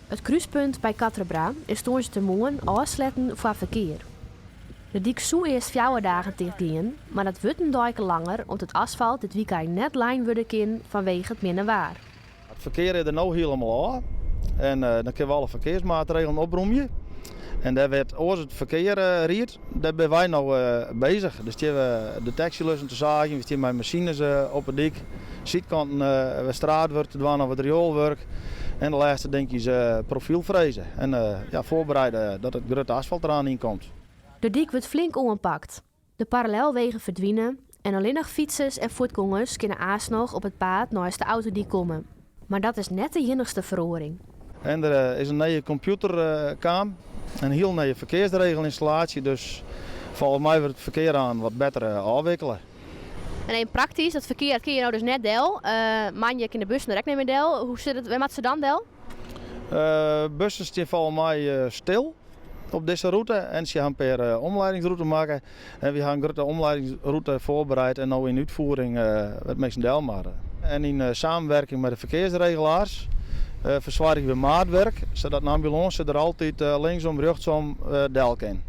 It krúspunt by Quatre is tongersdeitemoarn ôfsletten foar ferkear. De dyk soe earst 4 dagen ticht gean, mar dat wurdt in deike langer om't it asfalt dit wykein net lein wurde kin fanwege it minne waar. It ferkear is der no hielendal ôf en dan kinne we alle ferkearsmaatregelen opromje. En dêr wêr't oars it ferkear riidt, dêr binne wy no bezich. Dêr stean we deteksjelussen te saagjen, we stean mei masines op 'e dyk, sydkanten wer straatwurk te dwaan of it rioelwurk en de lêste dinkjes profylfreze en ja, foarbereide dat it grutte asfalt deroan ynkomt. De dyk wurdt flink oanpakt. De parallelwegen ferdwine en allinnich fytsers en fuotgongers kinne aanst noch op it paad neist de autodyk komme. Mar dat is net de iennichste feroaring. En der is in nije kompjûter kaam, in hiel nije ferkearsregelynstallaasje, dus folgens my wurdt it ferkear aanst wat better ôfwikkele. En even praktysk, dat ferkear dat kin hjir no dus net del. Moandei kinne de bussen der ek net mear del. Hoe sit it, wêr moatte se dan del? Bussen stean folgens my stil op dizze rûte en se ha in pear omleidingsrûten makke. En wy ha in grutte omleidingsrûte foarbereid en no yn útfiering wêr't minsken del moatte. En yn samenwerking mei de ferkearsregelaars fersoargje we maatwurk, sadat in ambulânse der altyd linksom, rjochtsom del kin.